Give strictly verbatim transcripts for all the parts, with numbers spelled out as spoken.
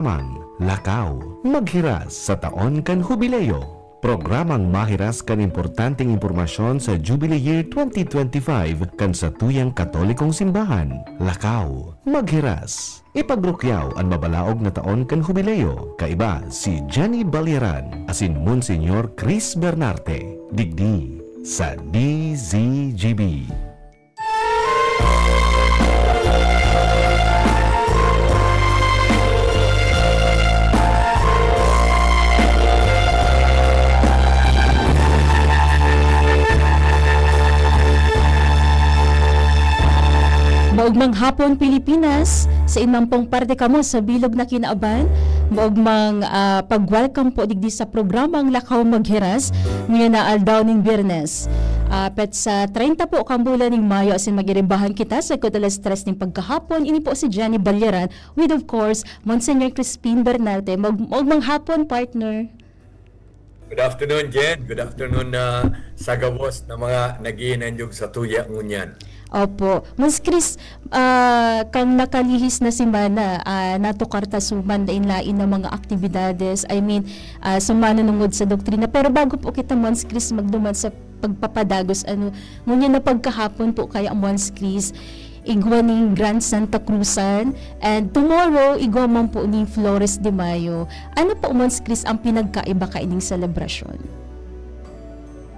Programang Lakaw Maghiras sa Taon kan Hubileo. Programang mahiras kan importanteng impormasyon sa Jubilee Year twenty twenty-five kan satuyang Katolikong Simbahan. Lakaw Maghiras. Ipagrukyaw an mabalaog na taon kan Hubileo, kaiba si Jenny Balyaran asin Monsignor Chris Bernarte, digdi sa D Z G B. Maugmang hapon, Pilipinas. Sa inman pong parte kamo sa bilog na kinaaban, maugmang, ah, pag-welcome po digdi sa programang Lakaw Maghiras, ngayon na aldaw ning Biyernes. Ah, petsa treinta po kan bulan ning Mayo, asin mag-irimbahan kita sagkod alas tres ning pagkahapon. Ini po si Jenny Balyaran with, of course, Monsignor Crispin Bernarte. Mag-, maugmang hapon, partner. Good afternoon, Jen. Good afternoon na sa gabos na mga nag-iinanyog sa tuya ngunyan. Opo. Mons Chris, ah, kang nakalihis na semana, ah, natukar ta suman lain-lain na mga aktibidades, I mean, ah, sa manunungod sa doktrina. Pero bago po kita, Mons Chris, magduman sa pagpapadagos, ano, ngunyan na pagkahapon po kaya, Mons Chris, igwa ning Grand Santa Cruzan, and tomorrow, igwa man po ning Flores de Mayo. Ano po, Mons Chris, ang pinagkaiba kaining selebrasyon?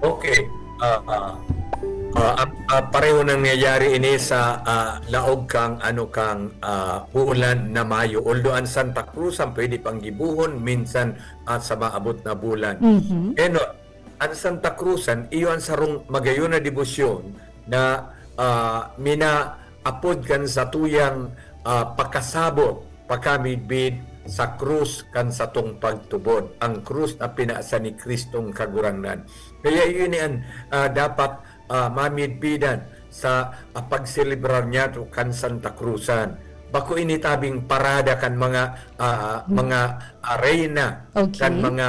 Okay. Ah, ah, ah, ah, ah, pareho nangyayari ini sa, ah, laog kang, ano, kang, ah, bulan na Mayo. Although ang Santa Cruzan pwede pang gibohon, minsan, ah, sa maabot na bulan. Mhm. Kaya no, ang Santa Cruzan, iyo ang sarong magayon na debosyon na, ah, minaapod kan satuyang, ah, pakasabot, pakamidbid sa krus kan satong pagtubod, ang krus na pinasa ni Kristong Kagurangnan. Kaya iyo ni an, ah, dapat, ah, mamidbidan sa, ah, pagselebrar niyato kan Santa Cruzan. Bako ini tabing parada kan mga, ah, Hmm. mga, ah, reyna, Okay. kan mga,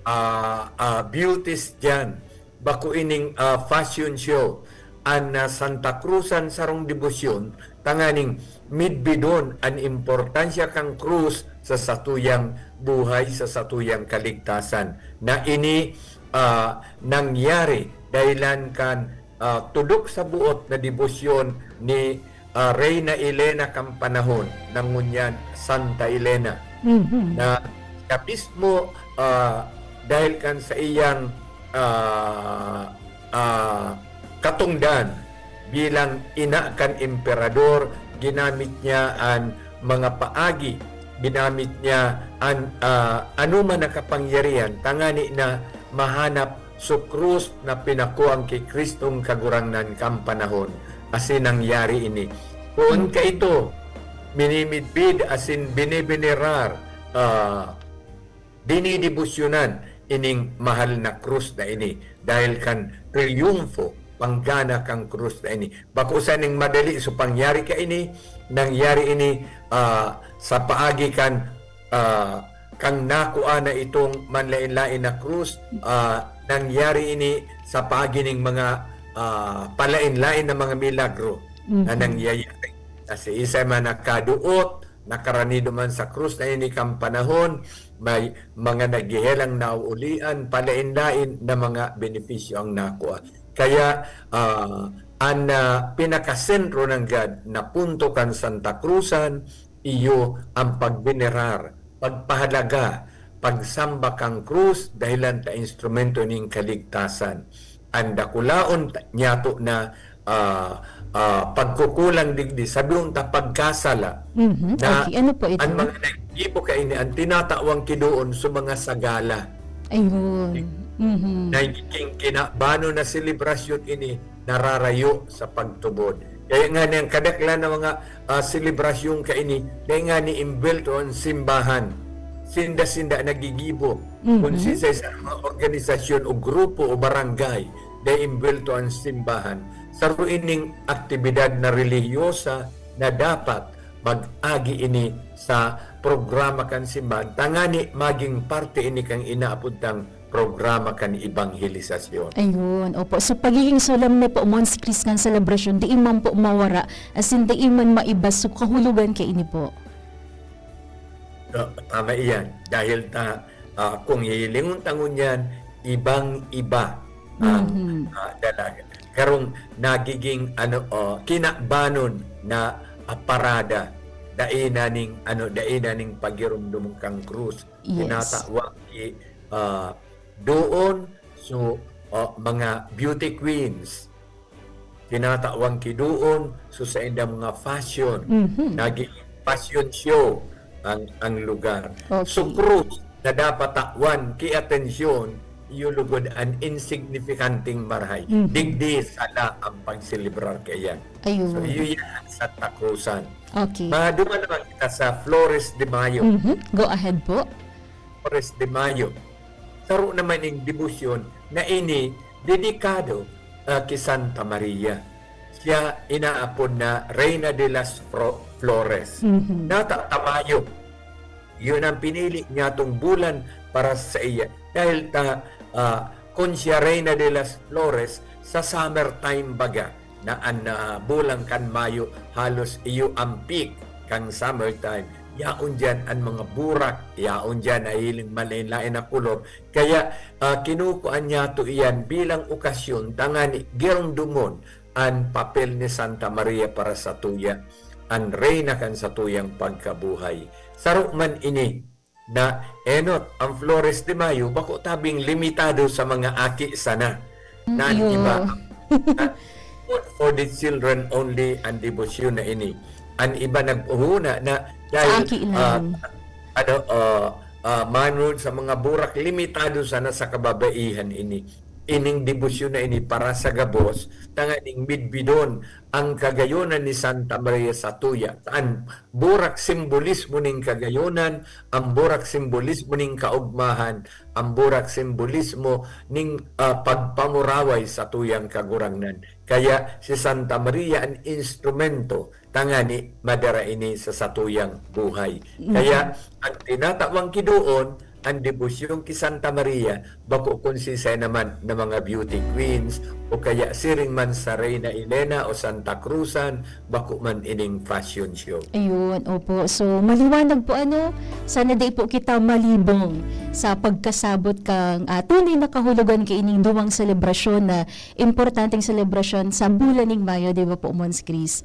ah, ah, beauties diyan. Bako ining, ah, fashion show. An, ah, Santa Cruzan sarong debosyon, tanganing midbidon an importansya kan krus sa satuyang buhay, sa satuyang kaligtasan, na ini, ah, nangyari dahelan kan, ah, tudok sa buot na debosyon ni, ah, Reyna Elena kan panahon, na ngunyan Santa Elena, Mhm. na siya mismo, ah, dahil kan sa iyang, ah, ah, katongdan bilang ina kan emperador, ginamit niya an mga paagi, ginamit niya an, ah, anoman na kapangyarihan tangani na mahanap so krus na pinakuan ki Kristong Kagurangnan kan panahon. Asin nangyari ini. Poon kaito, minimidbid asin binibinerar, ah, dinidebosyonan ining mahal na krus na ini dahil kan triyumfo, panggana kan krus na ini. Bako sa ning madali so pangyari kaini, nangyari ini, ah, sa paagi kan, ah, kan nakua na itong manlaen-laen na krus, ah, nangyari ini sa paagi ning mga, ah, palaen-laen na mga milagro na Mhm. nangyayari. Na si isay man nakaduot, nakaranido man sa krus na ini kan panahon, may mga naghehelang nauulian, palaen-laen na mga benepisyo ang nakua. Kaya, ah, an, ah, pinakasentro nanggad na punto kan Santa Cruzan, iyo ang pagbenerar, pagpahalaga, pagsamba kan krus, dahelan ta instrumento nin kaligtasan. An dakulaon ta-, niyato na, ah, ah, pagkukulang digdi, sabion ta pagkasala, Mhm. na Okay, ano po ito? an mga naggibo kaini, an tinatawang kidoon sa mga sagala. Ayun. Mhm. Nagiging kinabanon na selebrasyon ini, nararayo sa pagtubod. Kaya nga niyang kadaklan na mga, ah, selebrasyon kaini, dahil nga ni imbwelto ang simbahan. Sinda-sinda nagigibo. Mhm. Kung siisay sa mga organisasyon o grupo o barangay, dahil imbwelto ang simbahan. Saro ining aktibidad na relihiyosa na dapat mag-agi ini sa programa kan simbahan. Tangani maging parte ini kan inaapod tang programa kan ebanghelisasyon. Ayun, opo. So, pagiging solemne po, Mons Chris, kan selebrasyon, dai man po mawara, asin dai man maiba, so, kahulogan kaini po. So, tama iyan. Dahil ta, ah, kung hihilingon ta ngunyan, ibang-iba ang, Mhm. ah, dalaga. Karong nagiging, ano, oh, kinabanon na, ah, parada. Dai na ning, ano, dai na ning pagirumdom kan krus. Yes. Tinatawan ki, ah, doon, so, ah, mga beauty queens. Tinatawan ki doon, so, sa indang mga fashion. Mhm. Naging fashion show ang, ang lugar. Okay. So, krus na dapat tawan ki atensyon, iyo lugod an insignifikanteng marahay. Mhm. Digdi sala ang pagselebrar kaiyan. Ayun. So, iyo yan ang Santa Cruzan. Okay. Maduman naman kita sa Flores de Mayo. Mhm. Go ahead po. Flores de Mayo. Saro naman ning debosyon na ini dedikado, ah, ki Santa Maria. Siya inaapod na Reina de las Fro-, Flores. Mhm. Nata ta Mayo, yun ang pinili niyatong bulan para sa iya. Dahil ta, ah, kun siya Reina de las Flores, sa summertime baga, na an, ah, bulan kan Mayo, halos iyo ang peak kan summertime. Yaon diyan an mga burak, yaon diyan nahihiling malain-lain na kolor. Kaya, ah, kinukuha niyato iyan bilang okasyon tangani giromdomon an papel ni Santa Maria para satuya, an reyna kan satuyang pagkabuhay. Saro man ini na enot, ang Flores de Mayo, bako tabing limitado sa mga aki sana. Mm, Na an iyo. iba, ah, for the children only ang debosyon na ini. An iba nagpuhuna na Sa dahil, aki ah, lang. ano, ah, ah, manod sa mga burak, limitado sana sa kababaihan ini. Ining debosyon na ini para sa gabos, tanganing midbidon ang kagayonan ni Santa Maria satuya. An burak simbolismo ning kagayonan, ang burak simbolismo ning kaogmahan, ang burak simbolismo ning, ah, pagpamuraway satuyang Kagurangnan. Kaya si Santa Maria an instrumento tangani madara ini sa satuyang buhay. Mhm. Kaya ang tinatawan ki doon, ang debosyon ki Santa Maria, bako kun siisay naman na mga beauty queens, o kaya siring man sa Reina Elena o Santa Cruzan, bako man ining fashion show. Ayun, opo. So, maliwanag po, ano, sana di po kita malibong sa pagkasabot kang, ah, tunay na kahulogan kaining duwang selebrasyon na importanteng selebrasyon sa bulan ning Mayo, di ba po, Mons Chris?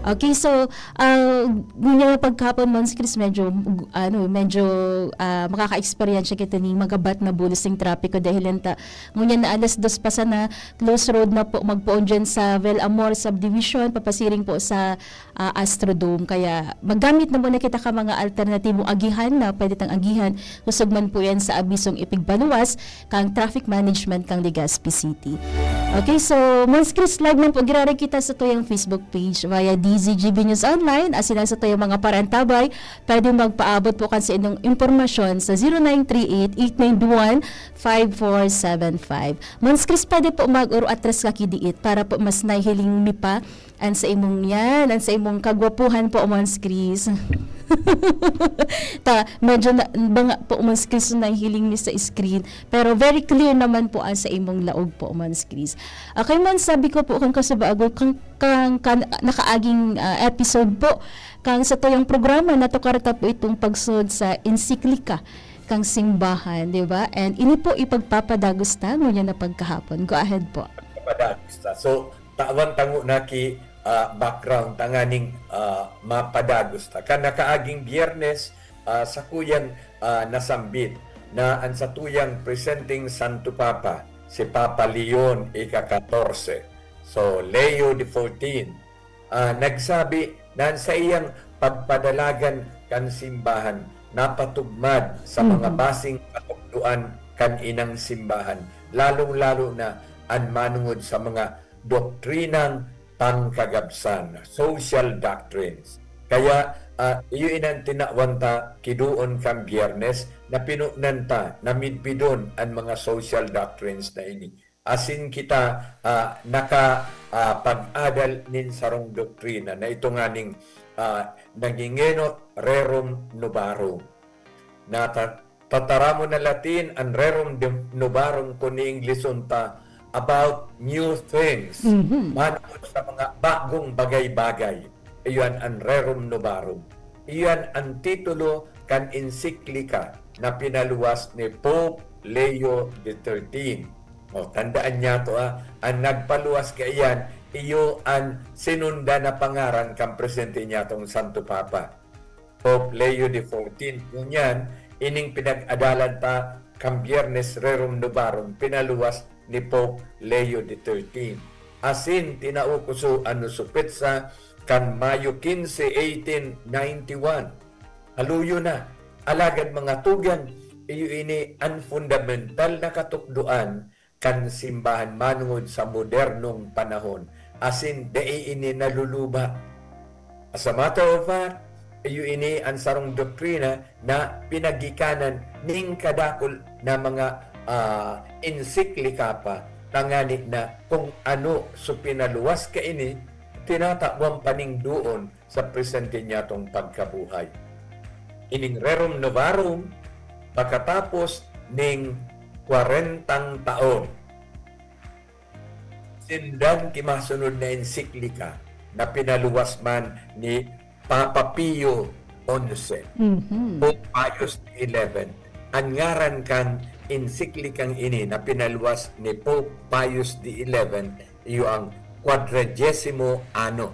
Okay, so, ah, ngunyan na pagkahapon, Mons Chris, medyo, ano, medyo, ah, makaka-eksperyensya kita ning magabat na bulos ning trapiko dahil ta, ngunyan na alas dos pa sana, close road na po, magpoon dyan sa Velamor Subdivision, papasiring po sa, ah, Astrodome. Kaya, maggamit na muna kita ka mga alternatibong agihan na pwede tang agihan, kusog man po yan sa abisong ipigbaluwas, kang traffic management kang Legazpi City. Okay, so, Mons Chris, live man po giraray kita sa tuyang Facebook page via D Z G B News Online, asin ang sa tuyang mga parantabay, pwede magpaabot po kan sa inyong impormasyon sa zero nine three eight, eight nine one, five four seven five. Mons Chris, pwede po mag-uro atras ka kidiit para po mas nahiling mi pa an sa imong yan, an sa imong kagwapuhan po, Mons Chris. Ta, medyo na, banga po, Mons Chris, nahihiling mi sa screen. Pero very clear naman po an sa imong laog po, Mons Chris. Okay, Mons, sabi ko po, kang kasubago, kang, kang, kan, nakaaging, ah, episode po, kang sa tuyang programa, natukar ta po itong pagsud sa ensiklika kang simbahan, di ba? And ini po ipagpapadagos ta, ngunyan na pagkahapon. Go ahead po. Padagos ta. So, tawan tango na ki, ah, background tanganing, ah, mapadagos ta. Kan nakaaging Biyernes, ah, sakuyang, ah, nasambit na an satuyang presenteng Santo Papa, si Papa Leon ika-katorse. So, Leo the fourteen, ah, nagsabi na an saiyang pagpadalagan kan simbahan napatugmad sa mga Mhm. basing katukdoan kan inang simbahan, lalong-lalo na an manongod sa mga doktrinang pangkagabsan, social doctrines. Kaya, ah, iyo inan tinawan ta kiduon kan Biyernes na pinunan ta na midbidon an mga social doctrines na ini. Asin kita, ah, naka, ah, pag-adal nin sarong doktrina na ito nganing, ah, nangingenot rerum novarum. Nata-, tataramon na Latin an rerum de-, novarum kun i-Ingleson ta about new things. Mhm. Manongod sa mga bagong bagay-bagay. Iyan an rerum novarum. Iyan an titulo kan ensiklika na pinaluwas ni Pope Leo the thirteenth. O, tandaan niyato, ha, an nagpaluwas kaiyan, iyo an sinundan na pangaran kan presente niyatong Santo Papa, Pope Leo the fourteenth. Ngunyan, ining pinag-adalan ta kan Biyernes Rerum Novarum, pinaluwas ni Pope Leo the thirteenth. Asin, tinao ko so ano, so petsa kan Mayo quince, eighteen ninety-one. Haluyo na. Alagad, mga tugang, iyo ini an fundamental na katukdoan kan simbahan manongod sa modernong panahon, asin dai ini naluluba. As a matter of fact, iyo ini an sarong doktrina na pinagikanan nin kadakul na mga, ah, ensiklika pa, tangani na kung ano so pinaluwas kaini, tinatawan pa ning doon sa presente niyatong pagkabuhay. Ining Rerum Novarum, pakatapos ning kwarentang taon, sindan ki masunod na ensiklika na pinaluwas man ni Papa Pio onse, Mhm. Pope Pius the eleventh. An ngaran kan ensiklikang ini na pinaluwas ni Pope Pius the eleventh, iyo ang Quadragesimo Ano.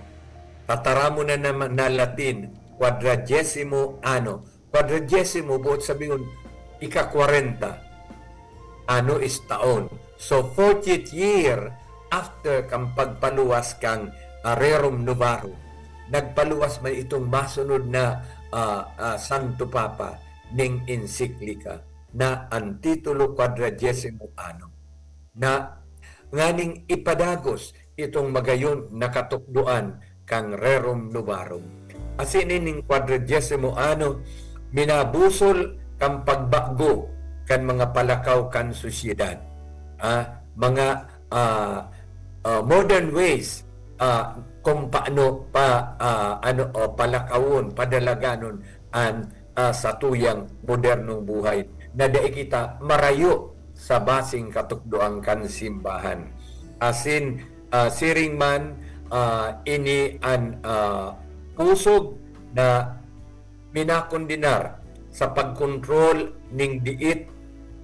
Tataramon na naman na Latin, Quadragesimo Ano. Quadragesimo, boot sabihon, ika-kwarenta. Ano is taon. So, fortieth year after kan pagpaluwas kan, ah, Rerum Novarum, nagpaluwas man itong masunod na, ah, ah, Santo Papa ning ensiklika na an titulo, Quadragesimo Ano, na nganing ipadagos itong magayon na katukdoan kan Rerum Novarum. Asin ining Quadragesimo Ano, minabusol kan pagbago kan mga palakaw kan sosyedad. Ah, mga, ah, ah, modern ways, ah, kung paano pa, ah, ano, o palakawon, padalaganon an, ah, satuyang modernong buhay na dai kita marayo sa basing katukdoan kan simbahan. Asin, ah, siring man, ah, ini an, ah, pusog na minakondenar sa pagkontrol ning diit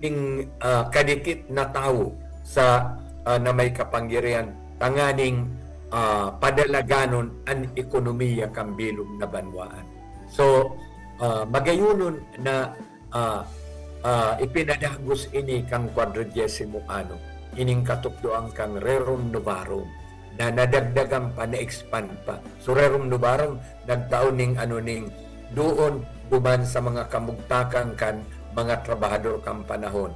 ning, ah, kadikit na tawo sa, ah, na may kapangyarihan tanganing, ah, padalaganon an ekonomiya kan bilog na banwaan. So, ah, magayonon na, ah, ah, ipinadagos ini kan Quadragesimo Ano, ining katukdoan kan Rerum Novarum, na nadagdagan pa, na-expand pa. So, Rerum Novarum, nagtao ning ano, ning doon duman sa mga kamugtakan kan mga trabahador kan panahon.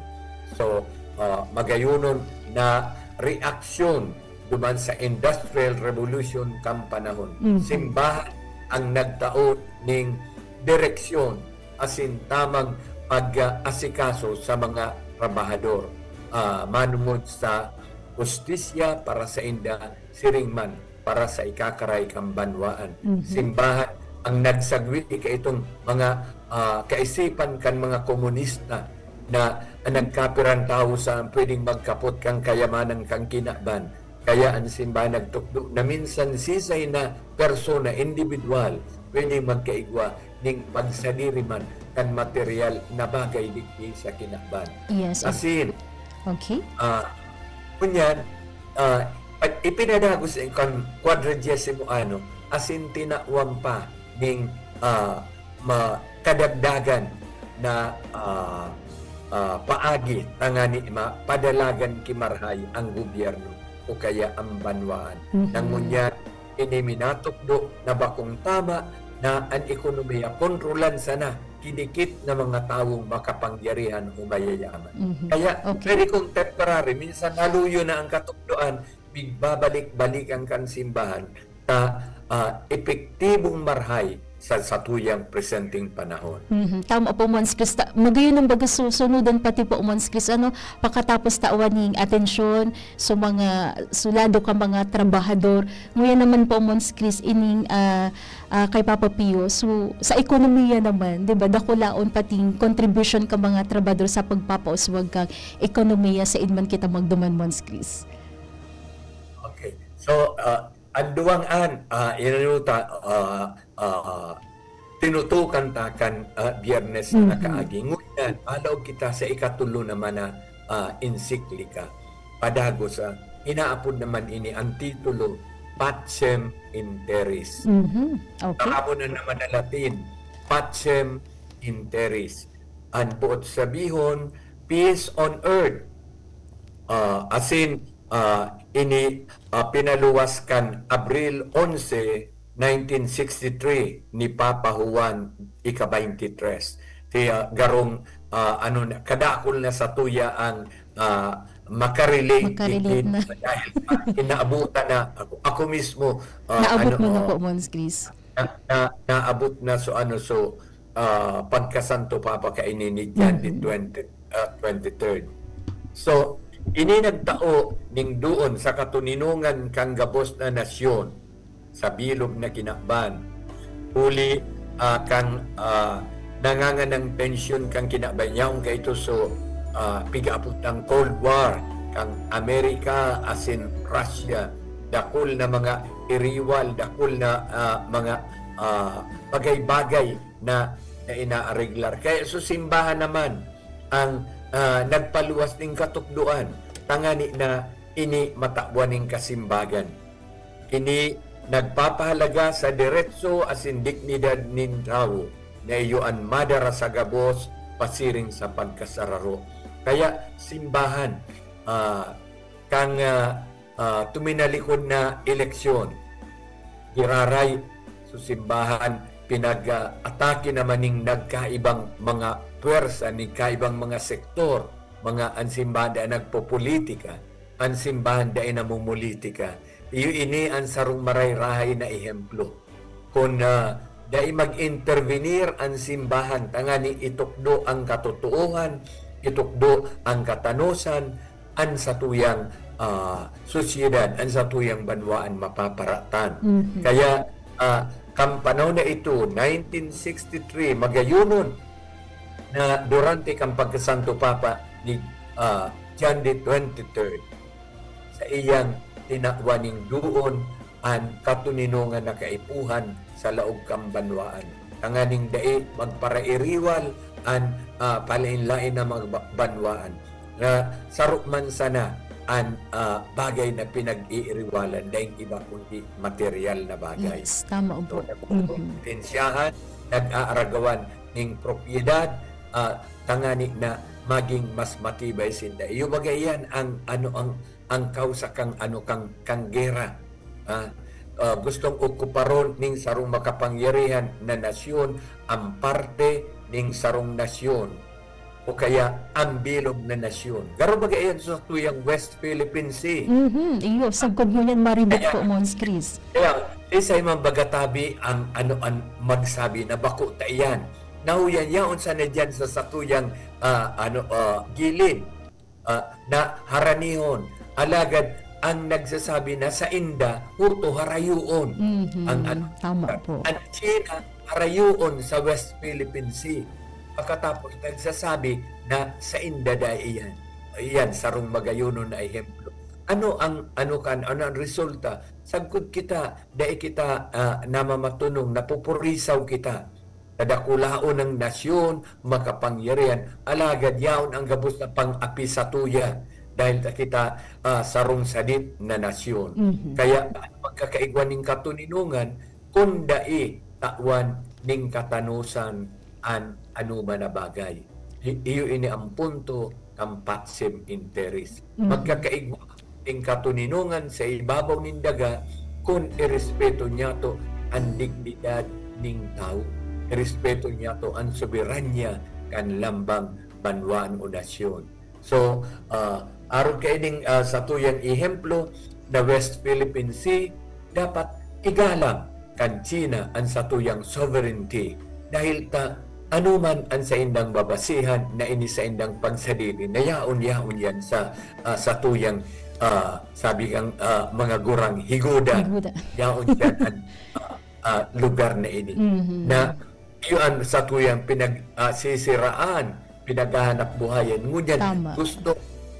So, ah, magayonon na reaksyon duman sa Industrial Revolution kan panahon. Mhm. Simbahan ang nagtao ning direksyon asin tamang pag-asikaso sa mga trabahador, ah, manongod sa hustisya para sainda, siring man para sa ikakaray kan banwaan. Mhm. Simbahan ang nagsagwi kaitong mga, ah, kaisipan kan mga komunista na ang nagkapirang tawo sa pwedeng magkapot kan kayamanan kan kinaban. Kaya an simbahan nagtukdo na minsan sisay na persona, indibidwal, pwedeng magkaigwa ning pagsadiri man kan material na bagay digdi sa kinaban. Yes, of- Asin, Okay. ah, ngunyan, ah, pag ipinadagos kan Quadragesimo Ano, asin tinawan pa ning, ah, ma-, kadagdagan na, ah, ah, paagi tangani mapadalagan ki marhay ang gobyerno o kaya ang banwaan. Mhm. Nang ngunyan, ini minatukdo na bakong tama na an ekonomiya kontrolan sana ki dikit na mga tawong makapangyarihan o mayayaman. Mhm. Kaya, Okay. pwede kong temporary, minsan naluyo na ang katukdoan, migbabalik-balikan kan simbahan, ta, ah, epektibong marhay sa satuyang presenteng panahon. Mhm. Tama po, Mons Chris. Ta-, magayon ang baga susunudan pati po, Mons Chris, ano, pakatapos tawan ning atensyon sa mga sulado ka mga trabahador. Nguya naman po, Mons Chris, ining, ah, ah, kay Papa Pio. So, sa ekonomiya naman, di ba, dakulaon pating contribution ka mga trabahador sa pagpapauswag kang ekonomiya sa idman kita magduman, Mons Chris. Okay. So, ah, an duwang an, ah, inanuta, ah, ah, tinutukan ta kan, ah, Biyernes na Mhm. nakaagi. Ngunyan, malaog kita sa ikatulo naman na, ah, ensiklika. Padagos, ah, inaapod naman ini ang titulo, Pacem in Terris. Mhm. Okay. Ang amo na naman na Latin, Pacem in Terris. An boot sabihon, peace on earth. Ah, asin, ah, ini, ah, pinaluwas kan Abril onse, nineteen sixty-three ni Papa Juan ika-baynte tres. Kaya garong, ah, ano na, kadakul na sa tuya ang, ah, makarelate Makarelate digdi na. Dahil, ah, inaabutan na ako, ako mismo, ah, Naabot ano, mo na oh, po, Mons Chris. na, na, naabot na so, ano, so, ah, pagkasanto Papa kaini ni John the Mhm. twenty, ah, twenty-third. So, ini nagtao ning duon sa katoninongan kan gabos na nasyon sa bilog na kinaban. Huli, ah, kan, ah, nanganganang tensyon kan kinaban yaon kaito so, ah, pigaapod tang Cold War kan Amerika asin Russia. Dakul na mga iriwal, dakul na, ah, mga, ah, bagay-bagay na, na inaareglar. Kaya so simbahan naman ang, ah, nagpaluwas ning katukdoan, tangani na ini matawan ning kasimbagan. Ini nagpapahalaga sa deretso asin dignidad nin tawo na iyo an madara sa gabos pasiring sa pagkasararo. Kaya simbahan, ah, kan, ah, ah, tuminalikod na eleksyon, giraray so simbahan, pinag-atake naman ning nagkaibang mga pwersa, ning kaibang mga sektor, mga an simbahan dai nagpopolitika, an simbahan dai namumulitika. Iyo ini an sarong marayrahay na ehemplo. Kun, ah, dai mag-intervenir an simbahan tangani itukdo ang katotoohan, itukdo ang katanosan, an satuyang, ah, sosyedad, an satuyang banwaan mapaparatan. Mhm. Kaya, ah, kan panahon na ito, nineteen sixty-three, magayonon na durante kan pagkasanto Papa ni, ah, John the twenty-third, sa iyang tinawan ning duon an katoninongan na kaipuhan sa laog kan banwaan, tanganing dai magparairiwal an, ah, palain-lain na mga ba-, banwaan, nga saro man sana an, ah, bagay na pinag-iiriwalan, daing iba kundi material na bagay. Yes, tama po. So, Mhm. nagkukonsensyahan, nag-aaragawan ning propiedad, ah, tangani na maging mas matibay sinda. Iyo baga iyan ang, ano, ang, ang kausa kang, ano, kang, kang gera. Ah, ah, gustong okuparon ning sarong makapangyarihan na nasyon ang parte ning sarong nasyon o kaya ang bilog na nasyon. Garo baga iyan sa tuyang West Philippine Sea. Mhm, iyo, sagkod ngunyan maribok Kaya po, Mons Chris. Kaya, isay man baga tabi ang, ano, an magsabi na bako ta iyan. Nahuyan yaon sana diyan sa satuyang, ah, ano, ah, gilid, ah, na haranihon. Alagad ang nagsasabi na sainda, huto harayoon. Mhm, Ang, ano, tama po. Ang China, harayoon sa West Philippine Sea. Pagkatapos, nagsasabi na sainda dai iyan. Iyan, sarong magayonon na ehemplo. Ano ang, ano kan, ano ang resulta? Sagkod kita, dai kita, ah, namamatunong, napupurisaw kita. Kadakulaon ng nasyon, makapangyarihan, alagad yaon ang gabos na pang-api satuya, dahil ta kita, ah, sarong sadit na nasyon. Mhm. Kaya, ano magkakaigwa ning katoninongan, kun dai tawan ning katanosan an anoman na bagay? I-, iyo ini ang punto kan Pacem in Terris. Mhm. Magkakaigwa ning katoninongan sa ibabaw nin daga kun irespeto niyato an dignidad ning tawo, irespeto niyato an soberanya kan lambang, banwaan o nasyon. So, ah, arog kaining, ah, satuyang ehemplo na West Philippine Sea, dapat igalang kan China an satuyang sovereignty, dahil ta anoman an saindang babasihan na ini saindang pagsadiri na yaon, yaon yan sa, ah, satuyang, ah, sabi kang, ah, mga gurang, higodan. Higodan. Yaon yan an, ah, ah, lugar na ini. Mhm. Na iyo an satuyang pinag-, ah, sisiraan, pinaghahanap buhayan. Ngunyan, Tama. gusto,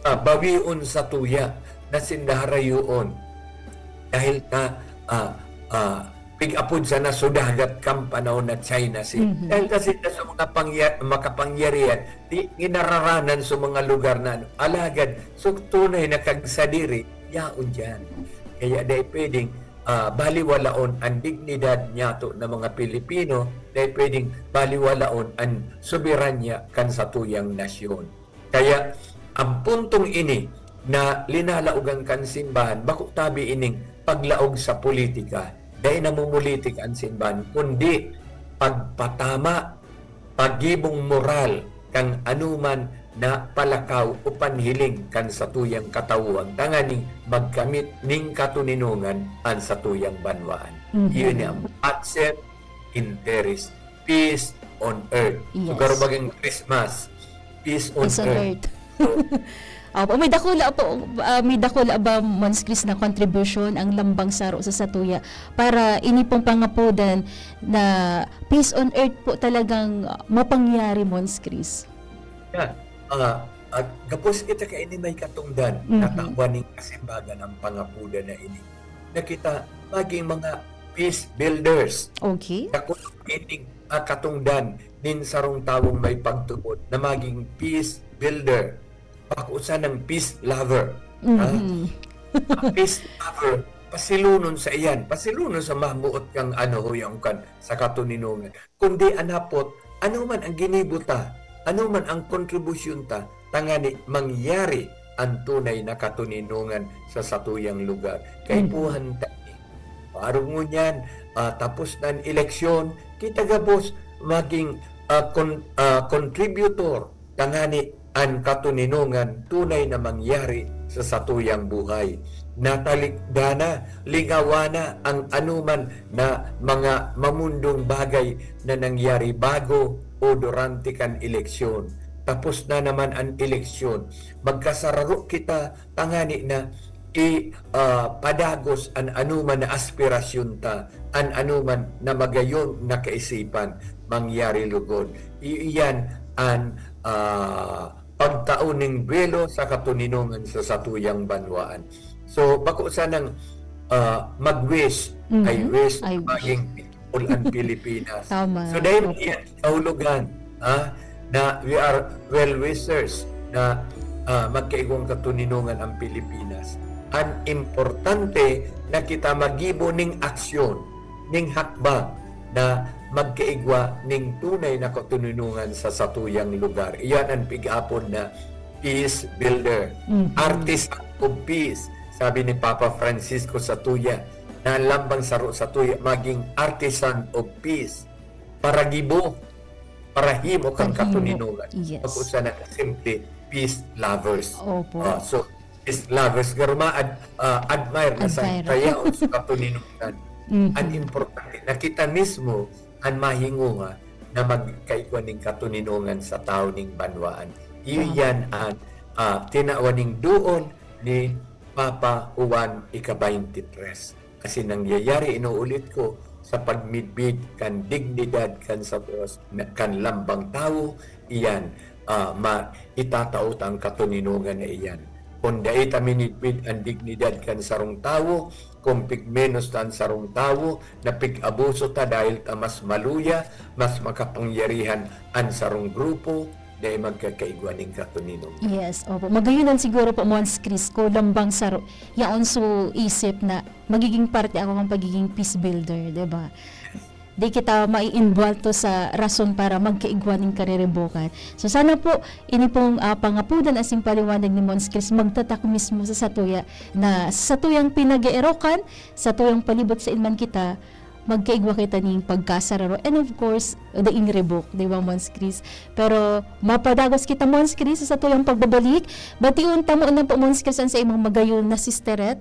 ah, bawion satuya na sinda harayoon. Dahil ta, ah, ah, pig-apod sana sa dagat kan panahon na China Sea. Mhm. Dahil kasi na sa mga pangya-, makapangyarihan, di ginararanan sa mga lugar na ano. Alagad, so tunay na kagsadiri, yaon diyan. Kaya dai pwedeng, ah, baliwalaon ang dignidad niyato na mga Pilipino, dai pwedeng baliwalaon ang soberanya kan satuyang nasyon. Kaya, ang puntong ini na linalaogan kan simbahan, bako tabi ining paglaog sa politika, dai namumulitik ang simbahan, kundi pagpatama, paggibong moral kan anuman na palakaw o panhiling kan satuyang katawhan, tanganing magkamit ning katoninongan an satuyang banwaan. Mhm. Iyon ni ang Pater in Terris, peace on earth. So, Yes. garo magin Christmas, peace on Peace on earth. earth. So, Opo, may dakula po, ah, may dakula ba, Mons Chris, na kontribusyon ang lambang saro sa satuya para ini pong pangapodan na peace on earth po talagang mapangyari, Mons Chris? Yeah. Ah, at gapos kita kaini may katongdan, Mhm. natawan ning kasimbagan ang pangapodan na ini. Na kita maging mga peace builders. Okay. Dakula ining, ah, katongdan nin sarong tawong may pagtubod na maging peace builder. Bako sanang peace lover. Mhm. Ah, peace lover, pasilunon sa iyan. Pasilunon sa mamuot kang ano, huyang kan sa katoninongan. Kundi an hapot, ano man ang ginibo ta, ano man ang kontribusyon ta, tangani mangyari an tunay na katoninongan sa satuyang lugar. Kaipuhan ta ini. Arog ngunyan, ah, tapos na an eleksyon, kita gabos maging, ah, kon-, ah, contributor, tangani an katoninongan tunay na mangyari sa satuyang buhay. Natalikdana, lingawana ang anoman na mga mamundong bagay na nangyari bago o durante kan eleksyon. Tapos na naman an eleksyon. Magkasararo kita tangani na i-, ah, padagos an anoman na aspirasyon ta, an anoman na magayon na kaisipan, mangyari lugod. I-, iyan an, ah, pagtao ning buwelo sa katoninongan sa satuyang banwaan. So, bako sanang, ah, mag-wish, Mhm. I wish I na wish. maging peaceful ang Pilipinas. Tama. So, dahil Opo. iyan, kahulogan, ah, na we are well-wishers na, ah, magkaigwang katoninongan ang Pilipinas. An importante na kita magibo ning aksyon, ning hakbang na magkaigwa ning tunay na katoninongan sa satuyang lugar. Iyan an pig-apod na peace builder, Mhm. artisan of peace. Sabi ni Papa Francisco satuya, na lambang saro satuya maging artisan of peace. Paragibo, parahimo kan Parahimo. katoninongan. Yes. Pag-usa na simple peace lovers. Opo. Ah, so, peace lovers, garo ma-ad-, ah, admire na sa Admire. kaya o sa katoninongan. Mhm. An importante, na kita mismo an mahinguha na magkaigwa ning katoninongan sa tawo ning banwaan. Iyo Tama. yan an, ah, tinawan ning duon ni Papa Juan ika-baynte tres. Asin nangyayari, inuulit ko, sa pagmidbid kan dignidad kan sa Dios, na, kan lambang tawo, iyan, ah, ma-, itatao ta ang katoninongan na iyan. Kun dai ta minidbid an dignidad kan sarong tawo, kun pigmenos ta an sarong tawo, na pig-abuso ta dahil ta mas maluya, mas makapangyarihan an sarong grupo, dai magkakaigwa nin katoninongan. Yes, opo. Magayon an siguro po, Mons Chris, kun lambang saro, yaon so isip na magiging parte ako kan pagiging peace builder, di ba? Di kita maiinbwalto sa rason para magkaigwa nin kariribokan. So, sana po, ini pong, ah, pangapodan asin paliwanag ni Mons Chris magtatak mismo sa satuya, na sa satuyang pinag-eerokan, sa satuyang palibot sain man kita, magkaigwa kita nin pagkasararo. And of course, daing ribok, di ba, Mons Chris? Pero mapadagos kita, Mons Chris, sa satuyang pagbabalik. Bation ta muna po, Mons Chris, an saimong magayon na sisteret,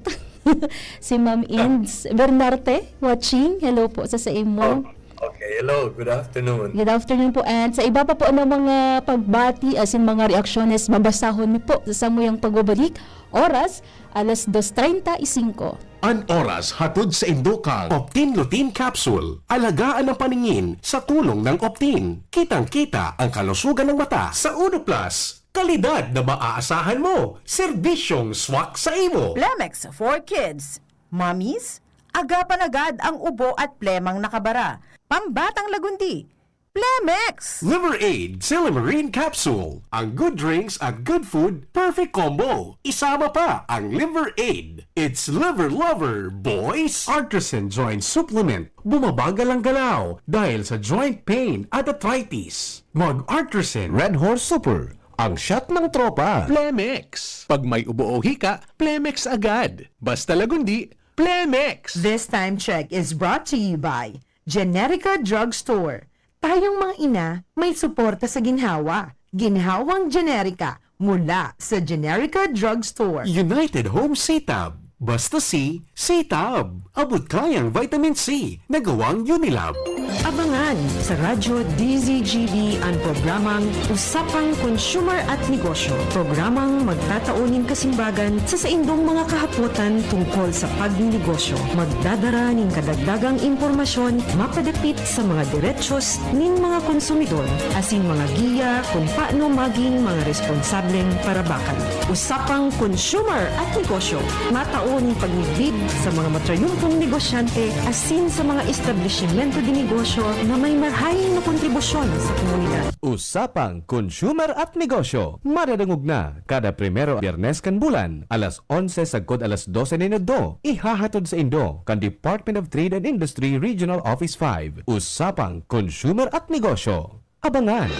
si Ma'am Inds Bernarte, watching. Hello po sa saimo. Oh, okay. Hello. Good afternoon. Good afternoon po. And sa iba pa po na mga pagbati, asin mga reaksyones, babasahon mi po sa samuyang pagbabalik. Oras, alas dos treinta y cinco. An oras hatod saindo kan Optin Lutein Capsule. Alagaan ang paningin sa tulong ng Optin. Kitang-kita ang kalusugan ng mata. Sa Uno Plus, kalidad na maaasahan mo. Serbisyong swak sa imo. Plemex for Kids. Mommies, Agapan agad ang ubo at plemang nakabara. Pambatang Lagundi, Plemex! Liver Aid, Silymarin Capsule. Ang good drinks at good food, perfect combo. Isama pa ang Liver Aid. It's Liver Lover, boys! Artisan Joint Supplement. Bumabagal ang galaw dahil sa joint pain at arthritis. Mag-Artisan Red Horse Super, ang shot ng tropa. Plemex. Pag may ubo o hika, Plemex agad. Basta Lagundi, Plemex. This time check is brought to you by Generica Drugstore. Tayong mga ina, may suporta sa ginhawa. Ginhawang Generica, mula sa Generica Drugstore. United Home C-Tab. Basta C, C-Tab. Abot kayang vitamin C, na gawang Unilab. Abangan sa Radyo D Z G B an programang Usapang Consumer at Negosyo. Programang magtatao nin kasimbagan sa saindong mga kahapotan tungkol sa pagnenegosyo. Magdadara nin kadagdagang impormasyon mapadapit sa mga derechos nin mga konsumidor, asin mga giya kun paano magin mga responsableng parabakan. Usapang Consumer at Negosyo, matao nin pagmidbid sa mga matrayumpong negosyante asin sa mga establisimento de negosyo na may marahay na kontribusyon sa komunidad. Usapang Consumer at Negosyo, madadangog na kada primero Biyernes kan bulan, alas onse sagkod alas dose nin udto. Ihahatod saindo kan Department of Trade and Industry Regional Office five. Usapang Consumer at Negosyo. Abangan!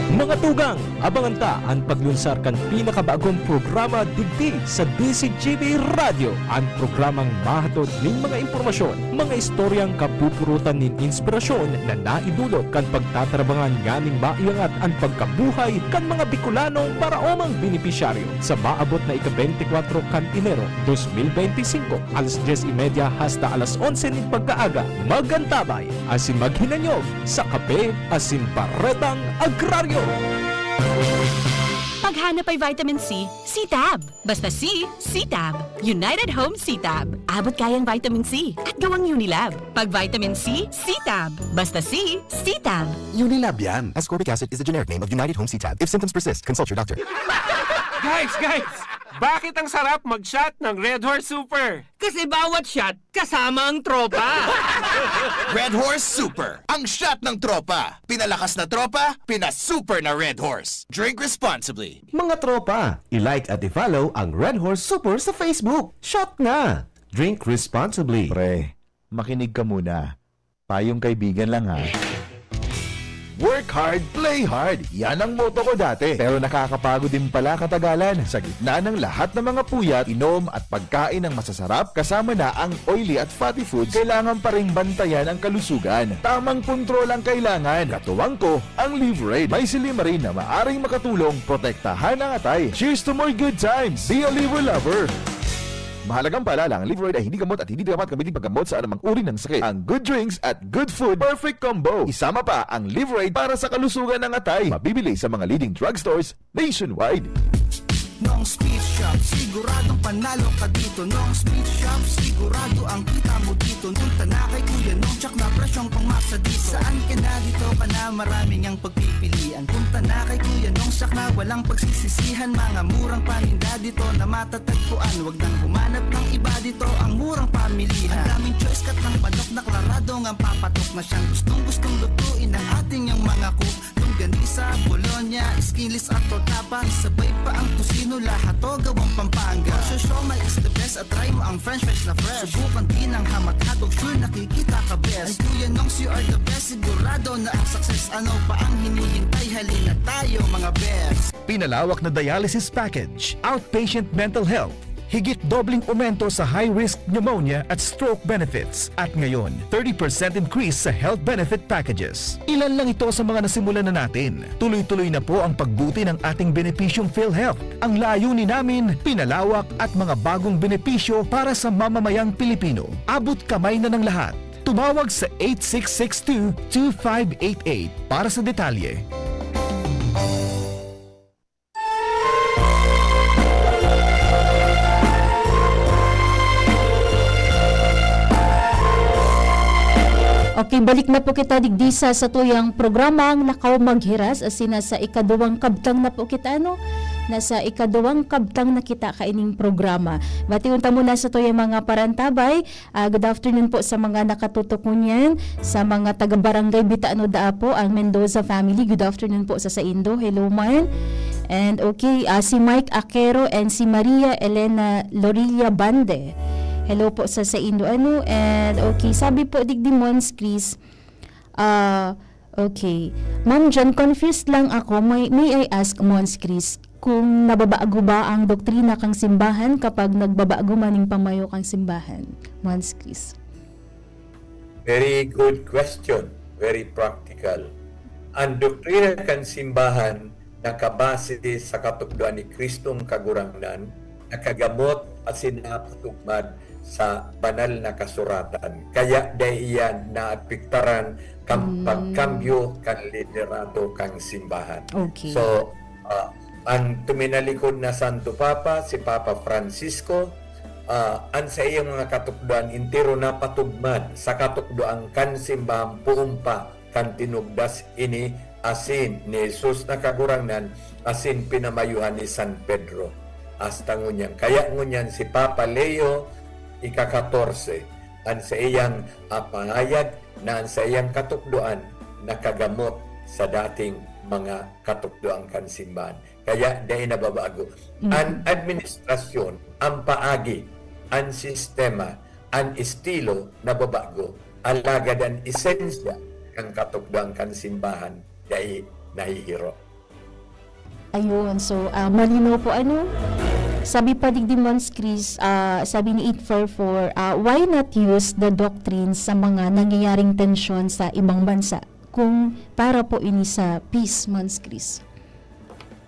Mga tugang, abangan ta an paglunsar kan pinakabagong programa digdi sa D Z G B Radyo, an programang mahatod nin mga impormasyon, mga istoryang kapupurutan nin inspirasyon na naidulot kan pagtatarabangan nganing maiangat an pagkabuhay kan mga Bicolanong paraomang benepisyaryo. Sa maabot na ika-beintikwatro kan Enero, dos mil beintisinko, alas dyes y media hasta alas onse nin pagkaaga, mag-antabay asin maghinanyog sa Kape asin Baretang Agraryo. Paghanap ay vitamin C, C-Tab. Basta C, C-Tab. United Home C-Tab. Abot kayang vitamin C at gawang Unilab. Pag vitamin C, C-Tab. Basta C, C-Tab. Unilab yan. Ascorbic acid is the generic name of United Home C-Tab. If symptoms persist, consult your doctor. Guys, guys! Bakit ang sarap mag-shot ng Red Horse Super? Kasi bawat shot, kasama ang tropa. Red Horse Super, ang shot ng tropa. Pinalakas na tropa, pinasuper na Red Horse. Drink responsibly. Mga tropa, i-like at i-follow ang Red Horse Super sa Facebook. Shot na! Drink responsibly. Pre, makinig ka muna. Payong kaibigan lang, ha. Work hard, play hard. Yan ang motto ko dati. Pero nakakapagod din pala katagalan. Sa gitna ng lahat ng mga puyat, inom at pagkain ng masasarap, kasama na ang oily at fatty foods, kailangan pa ring bantayan ang kalusugan. Tamang kontrol ang kailangan. Katuwang ko, ang Liverade. May silymarin na maaring makatulong protektahan ang atay. Cheers to more good times! Be a Liver Lover! Mahalagang paalala, ang Liverade ay hindi gamot at hindi dapat gamitin paggamot sa anumang uri ng sakit. Ang good drinks at good food, perfect combo. Isama pa ang Liverade para sa kalusugan ng atay. Mabibili sa mga leading drugstores nationwide. Nong Speed Shop, siguradong panalo ka dito. Nong Speed Shop, sigurado ang kita mo dito. Punta na kay Kuya Nong, tsak na presyong pangmasa dito. Saan ka na, dito ka na, maraming ang pagpipilian. Punta na kay Kuya Nong, tsak na walang pagsisisihan. Mga murang paninda dito na matatagpuan. Wag nang humanap ng iba dito, ang murang pamilihan. Ang daming choice, cut ng manok na klaradong ang papatok na siyang gustong-gustong lutuin ng ating yung mga cook. Longganisa, bologna, skinless at torta pa. Isabay pa ang tocino, lahat to gawang Pampanga. For sure, siomai is the best at try mo ang french fries na fresh. Subukan din ang hamat hotdog, sure nakikita ka best. Ay Kuya Nongs, you are the best, sigurado na ang success. Ano pa ang hinihintay? Halina tayo, mga best. Pinalawak na dialysis package, outpatient mental health, higit dobleng aumento sa high-risk pneumonia at stroke benefits, at ngayon, thirty percent increase sa health benefit packages. Ilan lang ito sa mga nasimulan na natin. Tuloy-tuloy na po ang pagbuti ng ating benepisyong PhilHealth. Ang layunin namin, pinalawak at mga bagong benepisyo para sa mamamayang Pilipino. Abot kamay na ng lahat. Tumawag sa eight six six two, two five eight eight para sa detalye. Okay, balik na po kita digdi sa satuyang programang Lakaw Maghiras, asin na sa ikaduwang kabtang na po kita, ano? Nasa ikaduwang kabtang na kita kaining programa. Bation ta muna sa tuyang mga parantabay. Ah, good afternoon po sa mga nakatutok ngunyan, sa mga taga Barangay Bitano Daapo, ang Mendoza family. Good afternoon po sa saindo. Hello man. And okay, ah, si Mike Aquero and si Maria Elena Lorilla Bande. Hello po sa saindo. Ano? And okay, sabi po digdi, Mons Chris, ah, okay. Ma'am Jen, confused lang ako. May, may I ask, Mons Chris, kung nababago ba ang doktrina kan simbahan kapag nagbabago man ning pamayo kan simbahan? Mons Chris. Very good question. Very practical. Ang doktrina kan simbahan nakabase sa katukdoan ni Kristong Kagurangnan, nakagamot asin nakatugmad sa Banal na Kasuratan. Kaya dai iyan naapektaran kan Mm. pagkambyo kan liderato kan simbahan. Okay. So, ah, ang tuminalikod na Santo Papa, si Papa Francisco, ah, ang sa iyang mga katukdoan entero napatugmad sa katukdoan kan simbahan poon pa kan tinugdas ini asin ni Jesus na Kagurangnan asin pinamayuhan ni San Pedro. Hasta ngunyan. Kaya ngunyan si Papa Leo ika-katorse, ang sa iyang, ah, pahayag na ang sa iyang katukdoan nakagamot sa dating mga katukdoan kan simbahan. Kaya dai nababago. Mhm. An administrasyon, ang paagi, ang sistema, ang estilo nababago, alagad an esensya kan katukdoan kan simbahan dai nahihiro. Ayun, so ah, malinaw po ano. Sabi pa digdi, Mons Chris, ah, sabi ni eight four four, ah, why not use the doctrine sa mga nangyayaring tensyon sa ibang bansa? Kung para po ini sa peace, Mons Chris.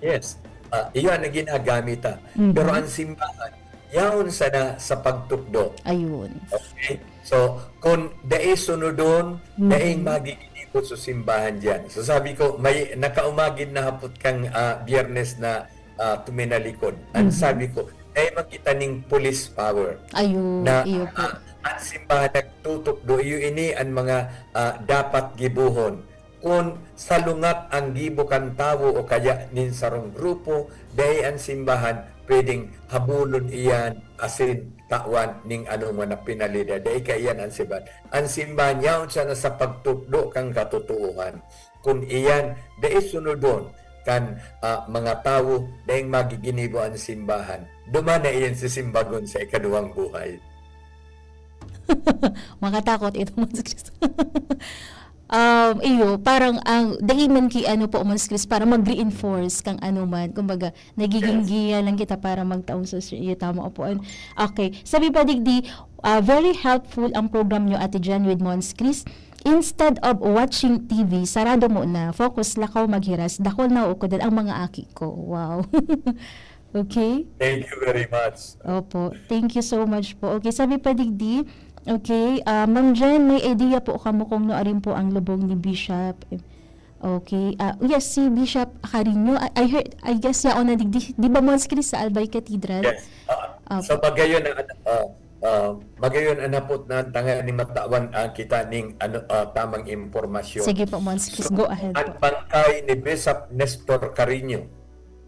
Yes. Ah, iyan ang ginagamit, ah. Mhm. Pero ang simbahan, yaon sana sa pagtukdo. Ayun. Okay? So, kung dai sunodon, Mhm. daing magiginibo sa simbahan diyan. So, sabi ko, may nakaumagid na hapot kang, ah, Biyernes na, ah, tuminalikod. Ang Mhm. sabi ko, dai makita ning police power. Ayun, Na, iyo po. ah, ang simbahan nagtutukdo, iyo ini ang mga, ah, dapat gibohon. Kun salungat ang gibo kan tawo o kaya nin sarong grupo, dai ang simbahan pwedeng habulon iyan asin tawan ning anoman na penalidad. Dai kaiyan ang simbahan. Ang simbahan yaon sana sa pagtukdo kan katotoohan. Kun iyan dai sunodon kan, ah, mga tawo, daing magiginibo ang simbahan. Duman na iyan sisimbagon sa ikaduwang buhay. Makatakot ito, Mons Chris. Um, iyo, parang ang dai man ki ano po, Mons Chris, para mag-reinforce kang ano man, kumbaga, nagiging Yes. giya lang kita para magtaong sa iyo, tama po. An-, okay, sabi pa digdi, ah, very helpful ang program nyo, Ate Jen, with Mons Chris. Instead of watching T V, sarado mo na, focus, lakaw, maghiras, dakol na uukodan ang mga aki ko. Wow. Okay? Thank you very much. Opo. Thank you so much po. Okay, sabi pa digdi, okay, ah, Ma'am Jen, may idea po kamo kung nuarin po ang lubong ni Bishop? Okay. Ah, yes, si Bishop Carino, I, I heard, I guess, yaon na digdi, di ba, Mons Chris, sa Albay Cathedral? Yes. Ah, Opo. sa pagayon na, ah, ah, magayon ang hapot na tanganing matawan, ah, kita ning ano, ah, tamang impormasyon. Sige po, Mons Chris, go ahead Ang po. bangkay ni Bishop Nestor Carino,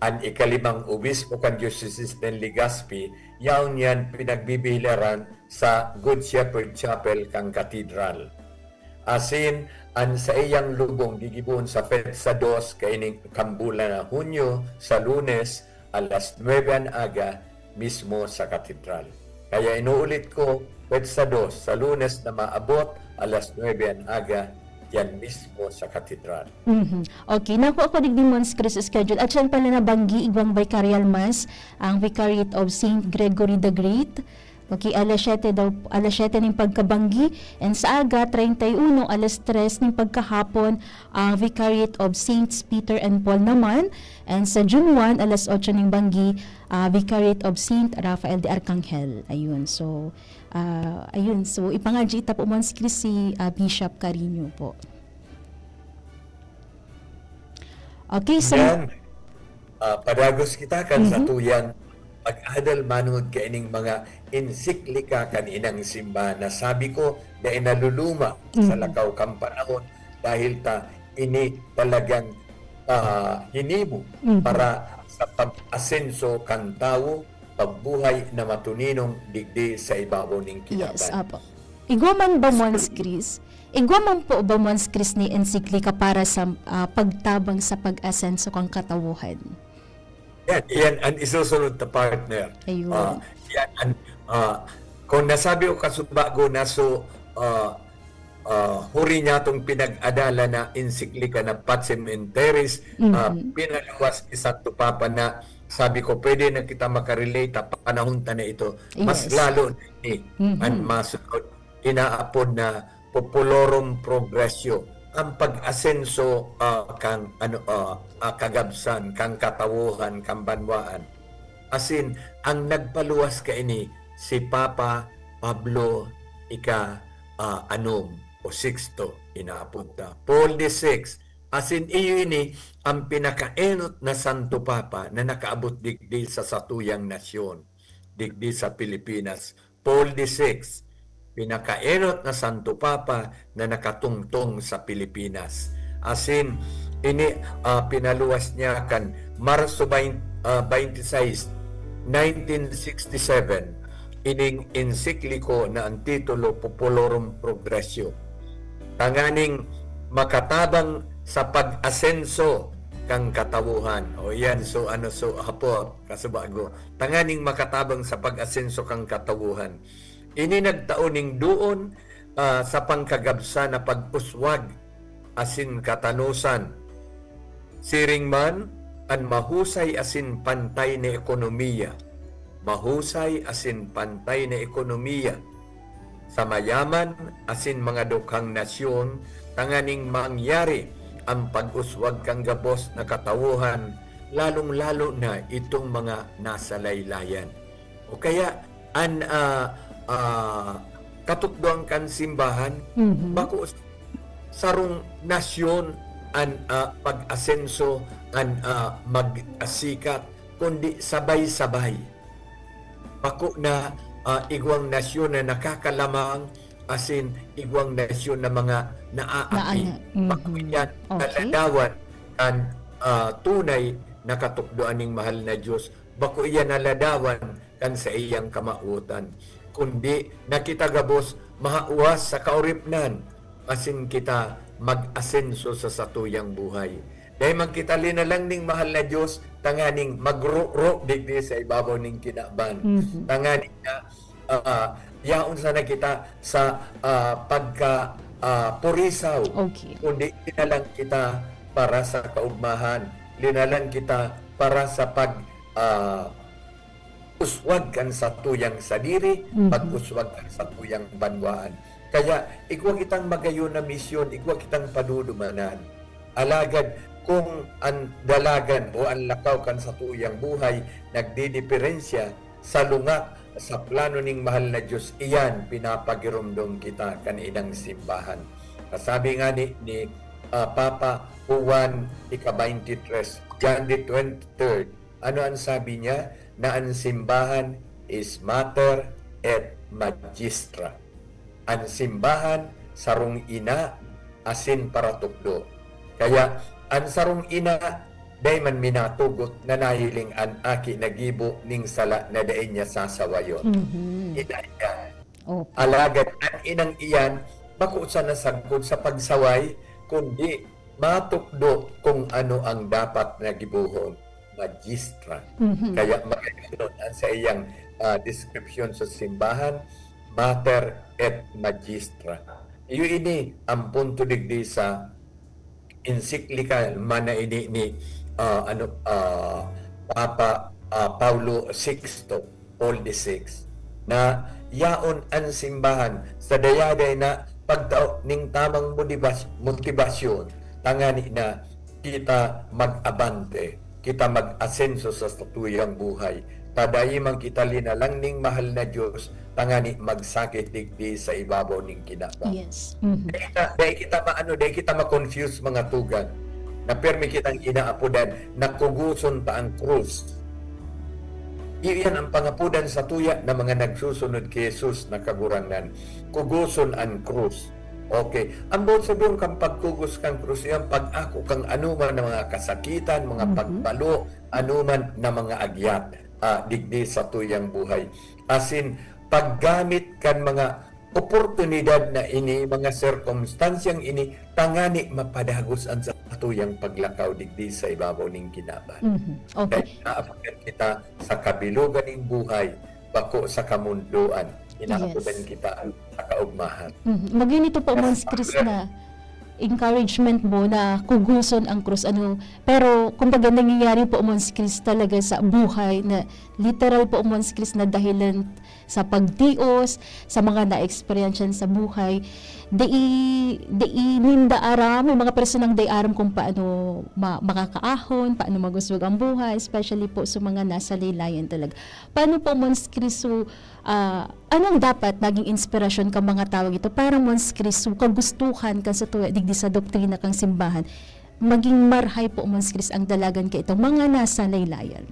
ang ikalimang obispo kan Diocese nin Legazpi, yaon yan pinagbibihilaran sa Good Shepherd Chapel kan Katedral. Asin, ang saiyang lubong gigibohon sa petsa dos kaining kan bulan na Hunyo, sa Lunes, alas nuebe an aga, mismo sa Katedral. Kaya inuulit ko, petsa dos, sa Lunes na maabot, alas nuebe an aga, diyan mismo sa Katedral. Mhm. Okay, nakuha ko digdi, Mons Chris, schedule. At siya pala nabanggi, igwang vicarial mass, ang Vicariate of Saint Gregory the Great. Okay, alas siyete daw, alas siyete ning pagkabanggi. And sa aga, treinta y uno, alas tres ning pagkahapon, ang Vicariate of Saints Peter and Paul naman. And sa June one, alas otso ning banggi, ah, Vicariate of Saint Raphael de Arcangel. Ayun, so, ah, ayun, so, ipangadji ita po, Mons Chris, si, ah, Bishop Carino po. Okay, so, Yan. Ah, padagos kita kan Mhm. satuyang pag-adal manunod kaining mga ensiklika kan inang simbahan na sabi ko, dai naluluma sa Mhm. lakaw kan panahon dahil ta ini talagang, ah, hinibo Mhm. para sa pag- pag-asenso kan tawo, pagbuhay na matuninong digdi sa ibabaw ning kinaban. Yes, apo. Igwa man ba, Mons Chris? Igwa man po ba, Mons Chris, ni ensiklika para sa ah, pagtabang sa pag-asenso kan katawohan? Yan, yan ang isusunod na partner. Ayun. Ah, yan ang, ah, kung nasabi ko kasubago na so, ah, ah, huri niya itong pinag-adala na ensiklika na Pacem in Terris, ah, Mhm. pinaluwas ni Santo Papa na sabi ko, pwede na kita makarelate, ah, panahon ta na ito. Mas Yes. lalo na ini, Mhm. ang masunod, inaapod na populorum progressio, ang pag-asenso ah, kan ano ah, ah, kagabsan, kan katawohan, kan banwaan. Asin, ang nagpaluwas kaini si Papa Pablo ika ah, anom o Sixto, inaapod ta. Paul the Sixth. Asin, iyo ini ang pinakaenot na Santo Papa na nakaabot digdi sa satuyang nasyon, digdi sa Pilipinas. Paul the Sixth, pinakaenot na Santo Papa na nakatungtong sa Pilipinas. Asin, ini ah, pinaluwas niya kan Marso bain- ah, twenty-six, nineteen sixty-seven, ining ensikliko na ang titulo Populorum Progressio, tanganing makatabang sa pag-asenso kan katawohan. O yan, so ano, so hapo, kasubago. Tanganing makatabang sa pag-asenso kan katawohan. Ini nagtao ning duon ah, sa pangkagabsa na pag-uswag asin katanosan. Siring man, an mahusay asin pantay na ekonomiya, mahusay asin pantay na ekonomiya sa mayaman asin mga dukhang nasyon, tanganing mangyari an pag-uswag kan gabos na katawohan, lalong-lalo na itong mga nasa laylayan. O kaya, an ah, ah, katukdoan kan simbahan, Mhm. bako s- sarong nasyon an ah, pag-asenso, an ah, magsikat, kundi sabay-sabay. Bako na ah, igwang nasyon na nakakalamang, asin igwang nasyon na mga naaapi. Naana- Mhm. Bako yan Okay. naladawan kan ah, tunay na katukdoan ning mahal na Dios. Bako iyan naladawan kan saiyang kamawotan, kundi na kita gabos mahawas sa kaoripnan, asin kita mag-asenso sa satuyang buhay. Dai man kita linalang ning mahal na Dios tanganing magroro digdi sa ibabaw ning kinaban. Mhm. Tanganing na ah, yaon sana kita sa ah, pagka ah, purisaw, Okay. kundi linalang kita para sa kaugmahan, linalang kita para sa pag ah, uswag kan satuyang sadiri, Mhm. pag-uswag kan satuyang banwaan. Kaya igwa kitang magayon na misyon, igwa kitang padudumanan. Alagad kung an dalagan o an lakaw kan satuyang buhay nagdidiperensya sa lunga sa plano ning mahal na Dios, iyan pinapagiromdom kita kan inang simbahan. Kasabi nga ni, ni ah, Papa Juan ika-twenty-three, John the twenty-third, ano ang sabi niya? Na an simbahan is mater et magistra. An simbahan sarong ina asin paratukdo. Kaya an sarong ina dai man minatugot na nahiling an aki nagibo ning sala na dai niya sasawayon. Mhm. Ina niya. Opo. Alagad an inang iyan bako sana sagkod sa pagsaway, kundi matukdo kung ano ang dapat na gibohon. Magistra. Mhm. Kaya magayon ang sa iyang ah, description sa simbahan, mater et magistra. Iyo ini ang punto digdi sa ensiklika man na ini ni ah, ano ah, Papa ah, Paulo Sixto, Paul the Sixth, na yaon an simbahan sa dayaday na pagtao ning tamang motibas- motibasyon tangani na kita mag-abante, kita mag-asenso sa satuyang buhay. Ta dai man kita linalang ning mahal na Dios tangani magsakit digdi sa ibabaw ning kinaban. Yes. Mhm. Dai kita, dai kita maano, dai kita ma-confuse, mga tugang, na permi kitang inaapodan na kugoson ta ang krus. Iyan ang pangapodan satuya na mga nagsusunod ki Jesus na Kagurangnan. Kugoson an krus. Okay. Ang boot sabihon kan pagkugos kan krus, iyan pag-ako kan anoman na mga kasakitan, mga Mhm. pagbalo, anoman na mga agyat, ah, digdi sa tuyang buhay. Asin, paggamit kan mga oportunidad na ini, mga sirkumstansyang ini, tangani mapadagos an satuyang paglakaw digdi sa ibabaw ning kinaban. Mhm. Okay. Kaya naapakan kita sa kabilugan ning buhay, bako sa kamundoan. Inaapodan Yes. kita sa kaugmahan. Mhm. Magin ito po, Yes, Mons Chris, Father. na encouragement mo na kuguson ang krus, ano. Pero, kumbaga, nangyayari po, Mons Chris, talaga sa buhay na literal po, Mons Chris, na dahilan sa pagtios, sa mga na-experience sa buhay. Dai, dai ninda aram, may mga personang dai aram kung paano ma-, makakaahon, paano magusog ang buhay, especially po sa mga nasa laylayan talaga. Paano po, Mons Chris, so, ah, anong dapat naging inspirasyon ka mga tawo ito para, Mons Chris, so, kagustuhan kan sa tuya digdi sa doktrina kang simbahan, maging marhay po, Mons Chris, ang dalagan ka itong mga nasa laylayan?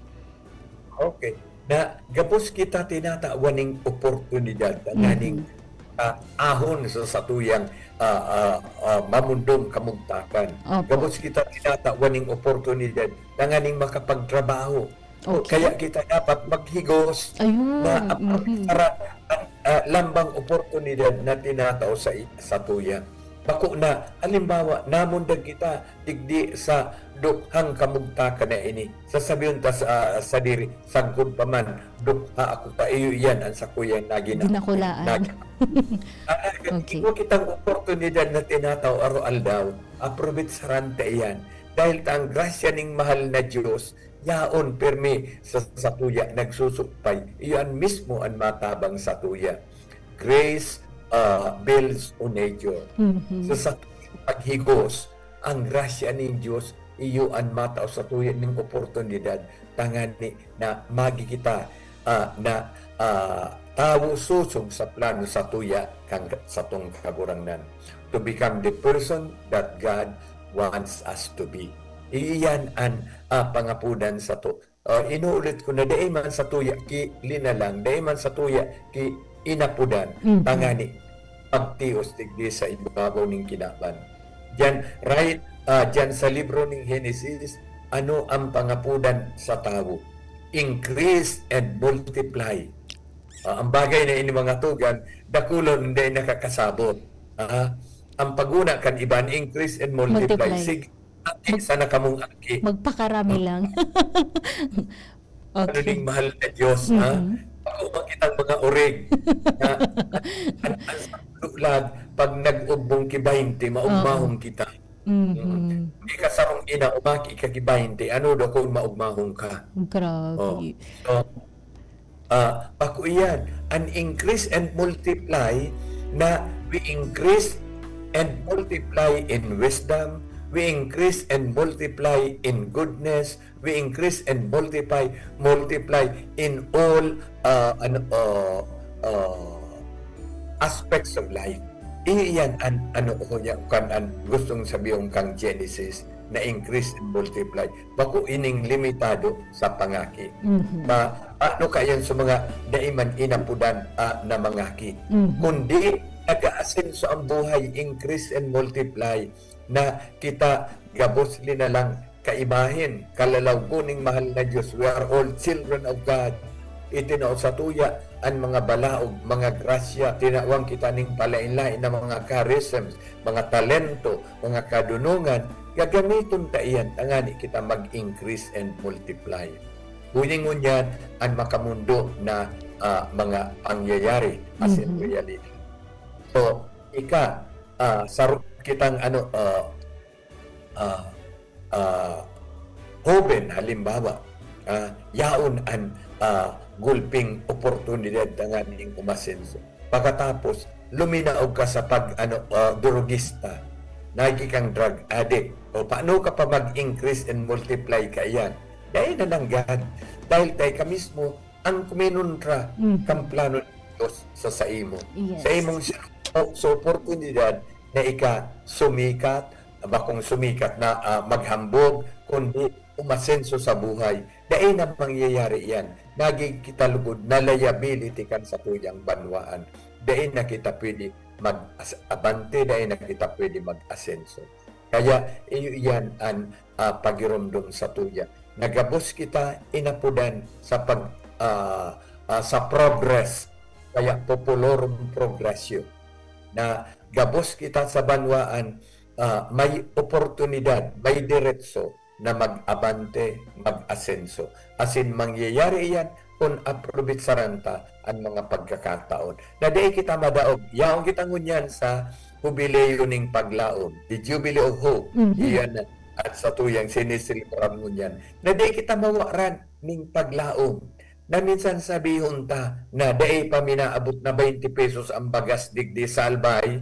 Okay. Na gabos kita tinatawan ning oportunidad, tanganing, Mhm. ah, ahon sa satuyang, ah, ah, ah, mamundong kamugtakan. Opo. Gabos kita tinatawan ning oportunidad, tanganing makapagtrabaho. Okay. Kaya kita dapat maghigos Ayun, na mhm. aprovechar an, ah, lambang oportunidad na tinatao sa i-, satuya. Bako na, halimbawa, namundag kita digdi sa dukhang kamugtakan na ini. Sasabihon ta sa, ah, sadiri, "Sagkod pa man, dukha ako pa." Iyo iyan an sakuyang nagina-, Dinakulaan. nag-, Ah, Okay. igwa kitang oportunidad na tinatao araw-aldaw, aprovechar ta iyan. Dahil ta ang grasya ning mahal na Diyos, yaon pirmi sa satuya, nagsusupay. Iyan mismo an matabang satuya. Grace, ah, builds on nature. Mhm. So, sa paghigos, ang grasya ning Diyos, iyo an matao satuya ning oportunidad, tangani na magi kita, ah, na, ah, tawo sosog sa plano satuya kan satong Kagurangnan. To become the person that God wants us to be. Iyan an, ah, pangapodan sato. Ah, inuulit ko na dai man satuya ki linalang, dai man satuya ki inapodan, Mhm. tangani pagtios digdi sa ibabaw ning kinaban. Diyan, right, ah, diyan sa libro ning Genesis, ano ang pangapodan sa tawo? Increase and multiply. Ah, ang bagay na ini, mga tugang, dakulon, hindi nakakasabot. Ah, ang paguna kan iban, increase and multiply. Multiply. Sige, aki Mag-, sana kamong aki. Magpakarami lang. Ano Okay. ning mahal na Diyos, ha? Mhm. Ako, makitang mga orig na an, an, an, lag, pag nag-ugmong ki baynte, maugmahon Oo. kita. Mhm. Mm. Di ka sarong ina, umaki ka ki baynte, ano daw kung maugmahon ka? Grabe. Oh. So, ah, bako iyan, an increase and multiply na we increase and multiply in wisdom, we increase and multiply in goodness, we increase and multiply, multiply in all, ah, ano, ah, ah, aspects of life. Iyan an, ano, ho, ya-, kan, an gustong sabihon kang Genesis na increase and multiply. Bako ining limitado sa pangaki. Mhm. Ma-, ano kayan sa mga dai man inapodan, ah, na mangaki? Mhm. Kundi nag-aasenso ang buhay, increase and multiply, na kita gabos linalang kaimahen, kalalaw ko ning mahal na Diyos. We are all children of God. Itinao satuya an mga balaog, mga grasya. Tinawan kita ning palain-lain na mga charisms, mga talento, mga kadunongan. Gagamiton ta iyan tangani kita mag-increase and multiply. Huling ngunyan, an makamundo na, ah, mga pangyayari, as in Mhm. reality. So, ika, ah, saro kitang ano, ah, ah, ah, hoben, halimbawa, ah, yaon an, ah, gulping oportunidad tanganing umasenso. Pagkatapos, luminaog ka sa pag, ano, ah, drugista, nagi kang drug addict. O paano ka pa mag-increase and multiply ka iyan? Dai na nanggad. Dahil tayo ka mismo ang kuminontra Mhm. kang plano ng Diyos sa saimo. Yes. Sa imong sa, sa oportunidad na ika sumikat, bakong sumikat na, ah, maghambog, kundi umasenso sa buhay. Dai na mangyayari iyan. Naging kita lugod na liability kan satuyang banwaan. Dai na kita pwede mag-abante, dai na kita pwede mag-asenso. Kaya iyo iyan an, ah, pagiromdom satuya. Na gabos kita inapodan sa pag-, ah, ah, sa progress, kaya populorum progressio. Na gabos kita sa banwaan, ah, may oportunidad, may deretso na mag-abante, mag-asenso. Asin mangyayari iyan kun aprobetsaran ta an mga pagkakataon. Na dai kita madaog. Yaon kita ngunyan sa Hubileo ning Paglaom, the Jubilee of Hope. Mhm. Iyan na, at satuyang siniselebrar ngunyan. Na dai kita mawaran ning paglaom. Na minsan sabihon ta na dai pa minaabot na twenty pesos ang bagas digdi sa Albay.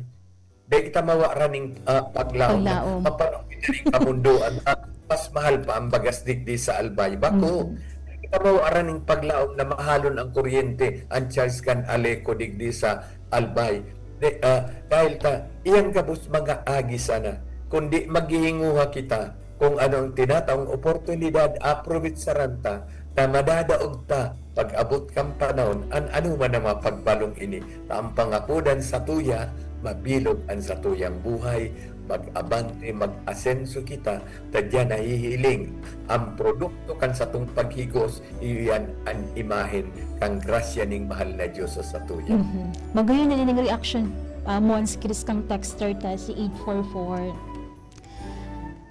Dai kita mawaran ning, ah, paglaom na Paglaom. mapanong kita ning kamundoan, ah, mas mahal pa ang bagas digdi sa Albay. Bako, Mm. dai kita mawaran ning paglaom na mahalon ang kuryente, ang charge kan Aleco digdi sa Albay. Di, ah, dahil ta, iyang gabos mga agi sana, kundi maghihinguha kita kung ano ang tinataong oportunidad, aprobetsaran ta, na madadaog ta pag-abot kan panahon, an anoman na mga pagbalong ini, ta ang pangapodan satuya, mabilog an satuyang buhay, mag-abante, mag-asenso kita, ta diyan nahihiling an produkto kan satong paghigos, iyo yan an imahen kan grasya ning mahal na Dios sa satuya. Mhm. Magayon na ining reaction, ah, Mons Chris, kang texter ta, si eight four four.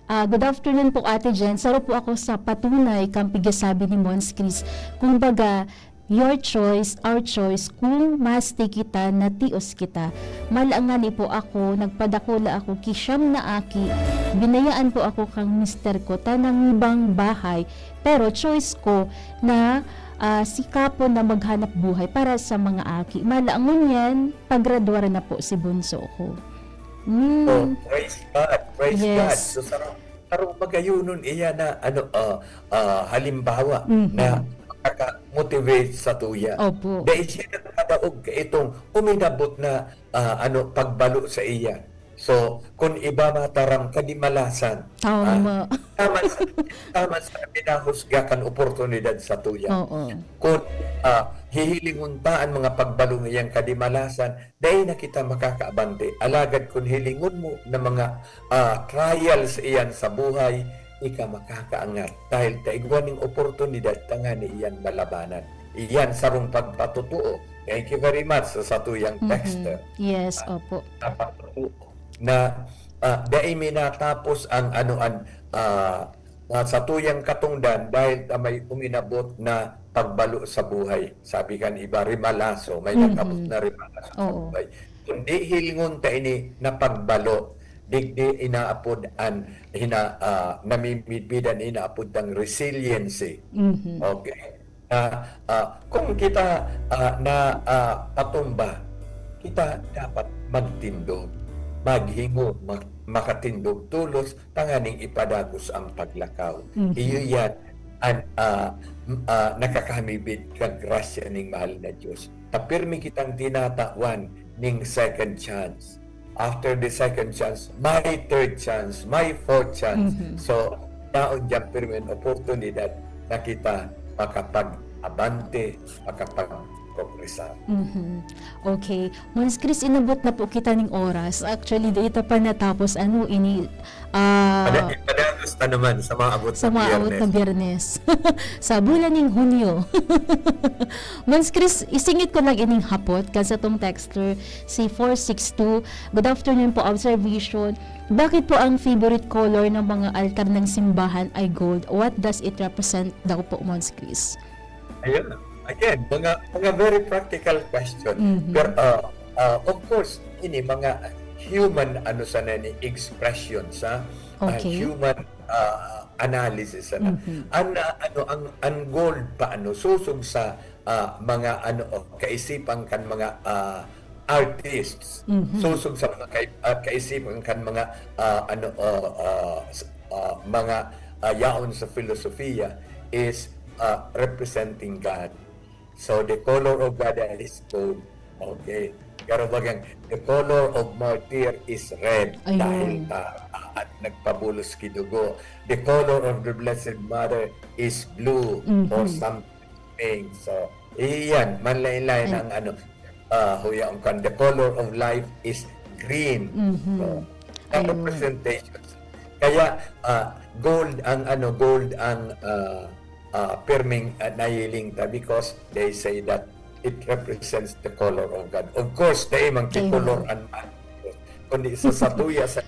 Ah, good afternoon po, Ate Jen. Saro po ako sa patunay kan pigsasabi ni Mons Chris. Kumbaga, your choice, our choice, kung ma-stay kita, na tios kita. Malangan ni po ako, nagpadakula ako ki siyam na aki, binayaan po ako kang mister ko, ta nangibang bahay, pero choice ko na, ah, sikapon na maghanap buhay para sa mga aki. Malangon yan, pagradwar na po si bunso ko. Mm. Oh, praise God, praise Yes. God. So, sarong, sarong magayunon iya na, ano, ah, ah, halimbawa Mhm. na makaka-motivate satuya. Opo. Dahil siya nagpadaog ka itong uminabot na, ah, ano, pagbalo sa iya. So, kun iba mataram, kadimalasan. Tama. Ah, tama sa, tama sa pinahusga kan oportunidad satuya. Oo. Kun, ah, hihilingon ta an mga pagbalong iyang kadimalasan, dai na kita makakaabante. Alagad kun hilingon mo na mga, ah, trials iyan sa buhay, ika makakaangat. Dahil ta igwa ning oportunidad tangani iyan malabanan. Iyan sarong pagpatotoo. Thank you very much sa satuyang Mhm. texter. Yes, Ah, opo. Pagpatotoo na, ah, dai mi natapos ang ano, an, ah, ah, satuyang katongdan dahil ta may uminabot na pagbalo sa buhay. Sabi kan iba, rimalaso, may Mhm. nagabot na rimalaso sa Oo. buhay. Kundi hilingon ta ini na pagbalo, digdi inaapod an hina-, ah, namimidbidan, inaapod tang resiliency. Mhm. Okay? Na, ah, kung kita, ah, na, ah, patumba, kita dapat magtindog, maghingo, mag-, makatindog tolos tanganing ipadagos ang paglakaw. Mhm. Iyo yan an, ah, m-, ah, nakakahamibid kan grasya ning mahal na Dios. Ta pirmi kitang tinatawan ning second chance. After the second chance, may third chance, may fourth chance. Mhm. So, yaon dyan pirmi an oportunidad na kita makapag-abante, makapag-progresar. Mhm. Okay. Mons Chris, inabot na po kita ning oras. Actually, di ito pa natapos, ano, ini, ah, Pada-, ipadagos ta naman sa mga abot sa na mga abot na Biyernes. Biyernes. Sa bulan ning Hunyo. Mons Chris, isingit ko lang ining hapot kan satong texter, si four six two. Good afternoon po, observation. Bakit po ang favorite color ng mga altar ng simbahan ay gold? What does it represent daw po, Mons Chris? Ayun. Again, mga, mga very practical question. Mhm. Pero, ah, ah, of course, ini mga human, ano sana ni, expression sa, ah, Okay. human, ah, analysis sana. Mhm. An, ah, ano, ang, ang gold pa, ano, susog sa, ah, mga, ano, oh, kaisipan kan mga, ah, artists. Mhm. Susog sa mga kai-, ah, kaisipan kan mga, ah, ano, ah, ah, s-, ah, mga, ah, yaon sa filosofiya is, ah, representing God. So, the color of God is gold. Okay. Pero bagang, the color of martyr is red. Ayun. Dahil ta, ah, at nagpabulos ki dugo. The color of the Blessed Mother is blue or Mhm. something. So, iyan, manlain-lain Ay. ang ano. ah, huyaon kan, the color of life is green. Mhm. No? Ang Ayun. Representation. Kaya, ah, gold ang, ano, gold ang, ah, ah, pirming, ah, nahiling ta because they say that it represents the color of God. Of course, dai man Ayun. Color an man. Kundi sa satuya sa,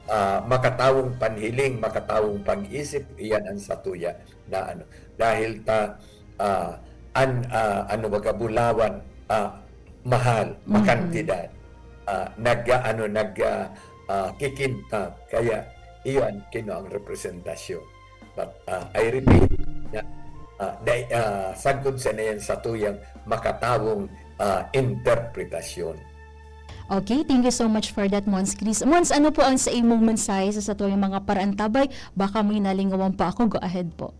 ah, makatawong panhiling, makatawong pag-isip, iyan ang satuya na, ano. Dahil ta, ah, an, ah, ano baga, bulawan, ah, mahal, Mhm. makantidad. Ah, nag, ano, nag, ah, ah, kikintab. Kaya, iyan, kino ang representasyon. But, ah, I repeat, na, ah, dai, ah, sagkod sa na yan satuyang makatawong, ah, interpretasyon. Okay, thank you so much for that, Mons Chris. Mons, ano po ang sa imong mensahe sa satuyang mga paraantabay? Baka may nalingawan pa ako, go ahead po.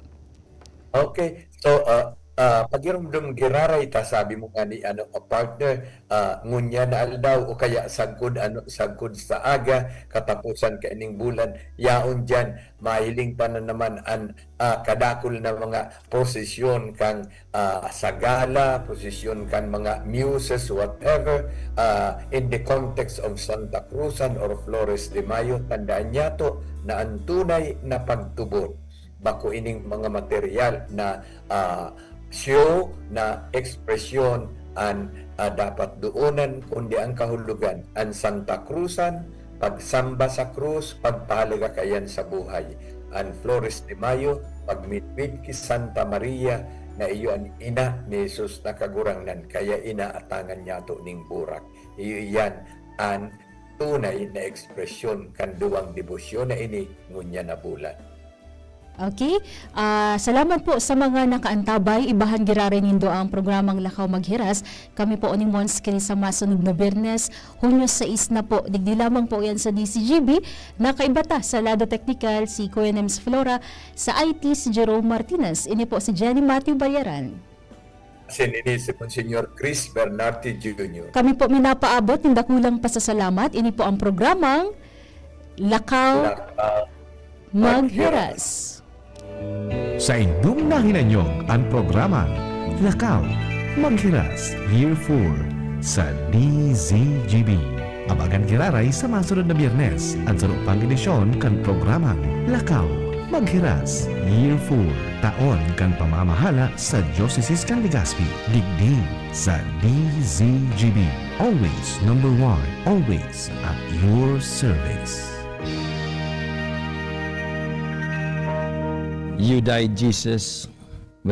Okay. So, ah, ah, pagirumdom giraray ta, sabi mo nga ni, ano, a partner, ah, ngunyan na aldaw o kaya sagkod, ano, sagkod sa aga, katapusan kaining bulan, yaon diyan, mahiling pa na naman an, ah, kadakul na mga prosesyon kan, ah, sagala, prosesyon kan mga muses, whatever, ah, in the context of Santa Cruzan or Flores de Mayo, tandaan niyato na an tunay na pagtubod, bako ining mga material na, ah, show na ekspresyon an, ah, dapat doonan, kundi ang kahulogan, an Santa Cruzan, pagsamba sa krus, pagpahalaga kaiyan sa buhay. An Flores de Mayo, pagmidbid ki Santa Maria, na iyo an ina ni Jesus na Kagurangnan, kaya inaatangan niyato ning burak. Iyo iyan an tunay na ekspresyon kan duwang debosyon na ini ngunyan na bulan. Okay. Ah, salamat po sa mga nakaantabay. Ibahan giraray nindo ang programang Lakaw Maghiras. Kami po ni Mons Chris sa masunod na Biyernes, Hunyo sais na po. Digdi lamang po yan sa D C G B. Nakaiba ta sa lado teknikal, si Kuya Nems Flora, sa I T, si Jerome Martinez. Ini po si Jenny Matthew Bayaran. Asin ini si Monsignor Chris Bernarte Junior. Kami po minapaabot nin dakulang pasasalamat. Ini po ang programang Lakaw Lakaw Maghiras. Saindong nahinanyog an programang Lakaw Maghiras Year four sa D Z G B. Abagan giraray sa masunod na Biyernes an saro pang edisyon kan programang Lakaw Maghiras Year four, taon kan pamamahala sa Diocese kan Legazpi, digdi sa D Z G B. Always number one, always at your service. You died, Jesus,